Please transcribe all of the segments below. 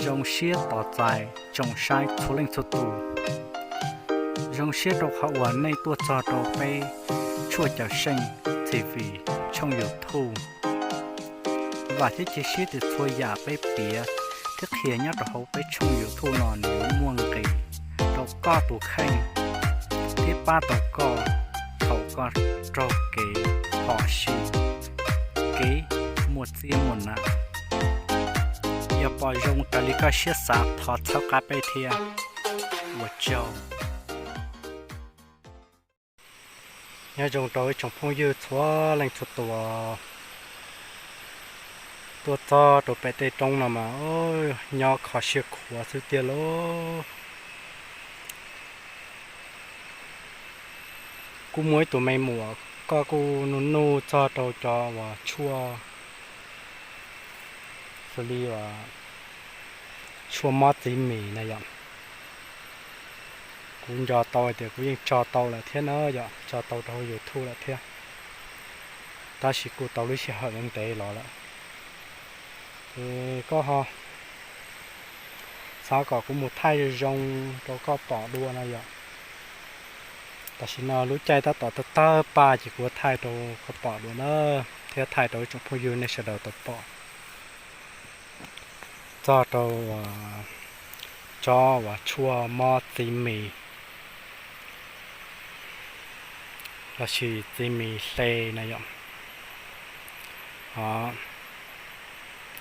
Zoo siab tos txais tsoom saib txhua leej txhua tus. Zoo siab rau qhov uas nej tuaj txog rau peb Tshuaj Cawm Seej T V tshooj YouTube. Vam thiab cia siab tias txhua yam peb piav thiab qhia nyob rau hauv peb tshooj YouTube no nws yuav muaj nqis rau koj tus kheej thiab pab tau koj thaum koj raug kev phom sij, kev muaj txiab muaj nam. Yog pom zoo raws li koj siab xav thov txhawb qab peb thiab. Ua tsaug. Nyob zoo rau ib tsoom phooj ywg txhua leej txhua tus tuaj txog rau pem tej roob no mas nyob kho siab khuav xwb tiag lauj. Kuj muaj ib tug me muam, koj kuj nug nug txog rau cov uas tshuaj, xws li uas tshuaj mob txiv mis na yom. Kuv nco tau hais tias kuv yeej tso tau lawm thiab na yom, tso tau rau hauv YouTube lawm thiab, tab sis kuj tau lub sij hawm ntev los lawm. Es koj ho xav kom kuv mus thaij zoo zoo rau koj pom dua no yom. Tam sim no lub caij tab tom tawg tawg paj ces kuv thaij rau koj pom dua na, thiab thaij rau ib tsoom phooj ywg nej sawv daws tau pom txog rau tsob uas tshuaj mob txiv mis lossis txiv mis hle na yom.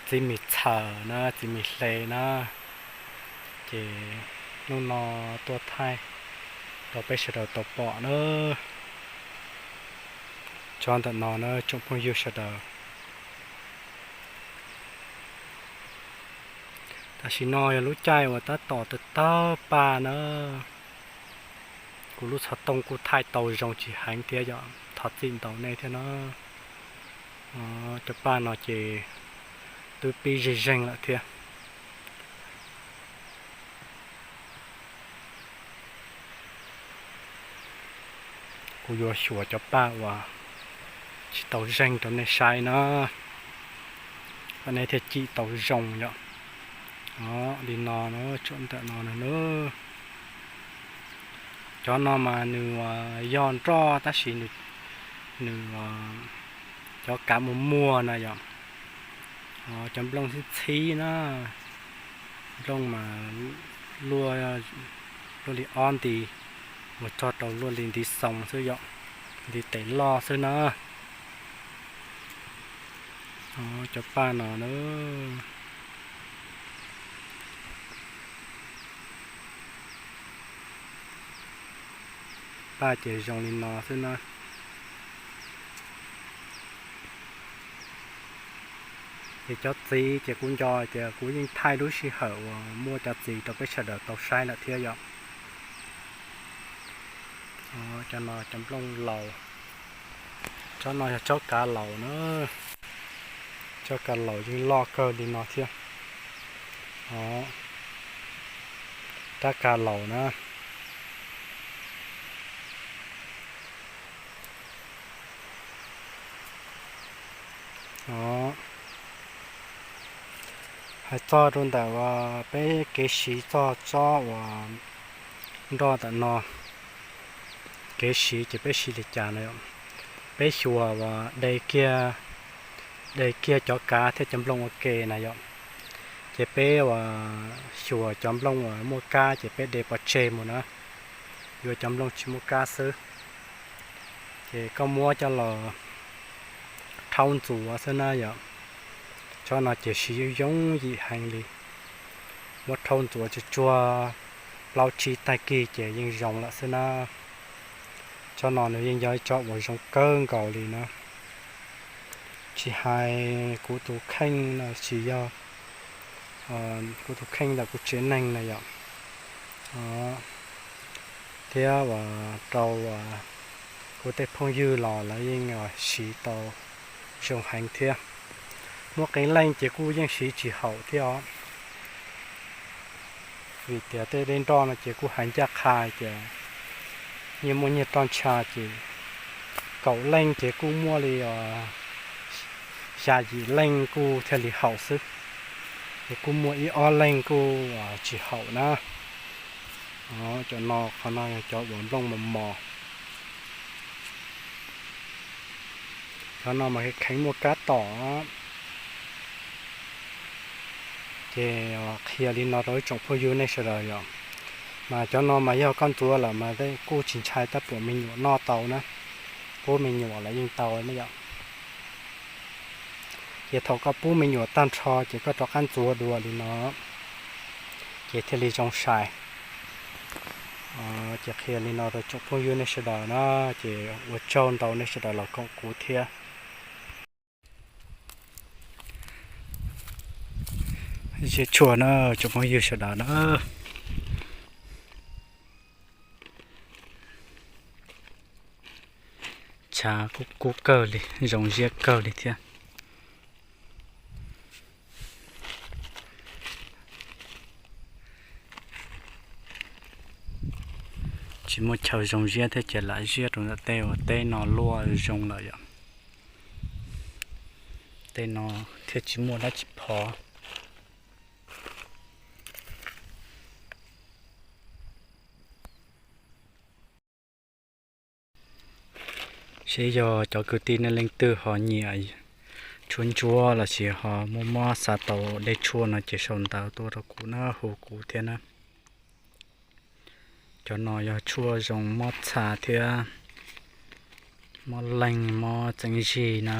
Txiv mis txhawm na, txiv mis hle na, ces hnub no tuaj thaij rau peb sawv daws tau pom na. Tsob ntawm no na tsoom phooj ywg sawv daws. Tam sim no yog lub caij uas tab tom tawg tawg paj na, kuv lub xov tooj kuj thaij tau zoo tsis heev thiab yom, thov txim ntau nej thiab na. Cov paj no ces twb pib zeeg zeeg lawm thiab. Kuv yuav xyuas cov paj uas tsis tau zeeg rau nej saib na, kom nej thiaj cim tau zoo yom. Li no, tsob ntawm no na. Cov no mas nws yog nroj tab sis nws, cov kav muag muag na yom. Cov nplooj txhib txhib na, nplooj mas luaj, luaj li ob nti, mus txog rau luaj li ntiv xoo xwb yom, ntiv tes loj xwb na. Cov paj no na, paj ces zoo li no xwb na. Ces cov txiv ces kuv nco tias kuv yeej thaij lub sij hawm uas muaj cov txiv rau peb sawv daws tau saib lawm thiab yom. Cov no cov nplooj laus, tsob no yog tsob kav laus na, tsob kav laus yeej loj kawg li no thiab. Rab kav laus na. Hais txog rau ntawm uas peb kev siv txog tsob uas nroj ntawm no, kev siv ces peb siv li cas na yom? Peb xyuas uas de kiag, de kiag cov kav thiab cov nplooj ua ke na yom, ces peb uas xyuas cov nplooj uas muaj kab ces peb de pov tseg mus na, yuav cov nplooj tsis muaj kab xwb. Ces koj muab coj los rhaub ntxuav xwb na yom. Tsob no ces siv yooj yooj yim heev li, muab rhaub ntxuav tsuag tsuag plaub tsib tag kis ces yeej zoo lawm xwb na. Tsob no nws yeej yog ib tsob uas zoo kawg nkaus li na. Tsis hais kuv tus kheej los sis yog kuv tus kheej ntawm kuv tsev neeg na yom, thiab uas rau kuv tej phooj ywg los lawv yeej siv tau zoo heev thiab. Muaj qee leej ces kuj yeej siv tsis haum thiab os, vim tias tej dej nroj no ces kuj hais ncaj qha tias nyias muaj nyias roj ntsha ces kaum leej ces kuj muaj li xya yim leej kuj thiaj li haum xwb. Kuj muaj ib ob leeg kuj tsis haum na. Cov no, qhov no yog cov uas nplooj mos mos. Cov no mas kheev muaj kab tom. Ces qhia li no rau ib tsoom phooj ywg nej sawv daws yom. Mas cov no mas yog koj ntxuav lawm mas kuj tsis ntshai tab puas me nyuam noj tau na. Pub me nyuam los yeej tau na yom. Ces thaum koj pub me nyuam tag nrho ces koj rov qab ntxuav dua li no, ces thiaj li zoo sai. Ces qhia li no rau tsoom phooj ywg nej sawv daws na, ces ua tsaug ntau nej sawv daws los koom kuv thiab. Ziab tshuaj na, tsoom phooj ywg sawv daws na. Tshav kuj kub kawg li, zoo ziab kawg li thiab. Tsis muaj chaw zoo ziab thiab ces lam ziab rau ntawm tej uas teb no luaj zoo lawm yom. Tej no thiaj tsis muaj dab tsi phov. Seb yog cov kwv tij nej leej twg ho nyiam tshuaj ntsuab lossis ho muaj mob xav tau dej tshuaj no ces sau ntawv tuaj rau kuv na, hu kuv thiab na. Cov no yog tshuaj zoo mob txha thiab mob leeg mob txeeb zig na.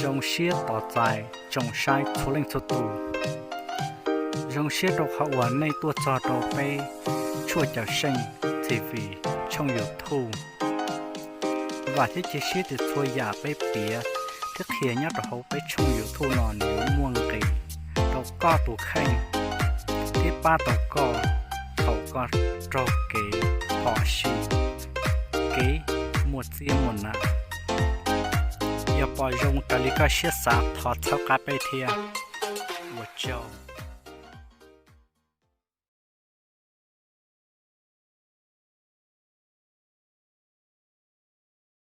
Zoo siab tos txais tsoom saib txhua leej txhua tus. Zoo siab rau qhov uas nej tuaj txog rau peb Tshuaj Cawm Seej T V tshooj YouTube. Vam thiab cia siab tias txhua yam peb piav thiab qhia nyob rau hauv peb tshooj YouTube no nws yuav muaj nqis rau koj tus kheej thiab pab tau koj thaum koj raug kev phom sij, kev muaj txiab muaj nam. Yog pom zoo raws li koj siab xav thov txhawb qab peb thiab. Ua tsaug.